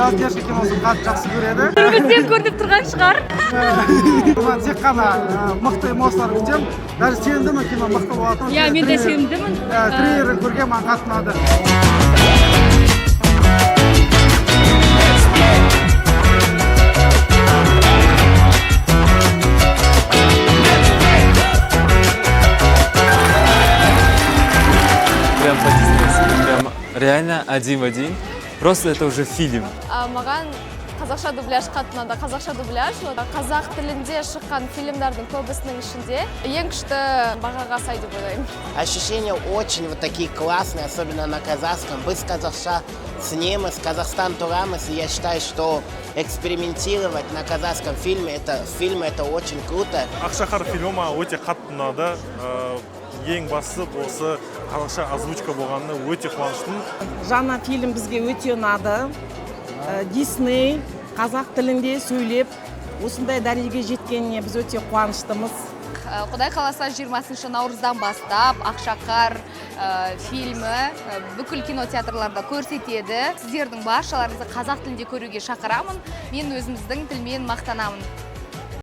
Белоснежка киносын қатты жақсы көреді. Түрімізден көрініп тұрған шығар. Мен тек қана мықты эмоциялар күтемін. Даже сенімдімін, кино мықты болатынына. Иә, мен де сенімдімін. Трейлерін көрген, маған қатты ұнады. Прям по диснеевски, прям реально один в один. Просто это уже фильм. А, маған қазақша дубляж қатты ұнады. Қазақша дубляж ол қазақ тілінде шыққан фильмдардың көбісінің ішінде ең күшті бағаға сай деп ойлаймын. Ощущения очень вот такие классные, особенно на казахском. Біз қазақша сынеміз, Қазақстан тұрамыз, и я считаю, что экспериментировать на казахском фильме, это очень круто. «Ақшақар» фильмі маған өте қатты ұнады. Ең бастысы, осы қазақша озвучка болғанына өте қуаныштымын. Жаңа фильм бізге өте ұнады. Дисней қазақ тілінде сөйлеп, осындай дәрежеге жеткеніне біз өте қуаныштымыз. Құдай қаласа, 20 наурыздан бастап «Ақшақар» фильмі бүкіл кинотеатрларда көрсетеді. Сіздердің баршаларыңызды қазақ тілінде көруге шақырамын. Мен өзіміздің тілмен мақтанамын.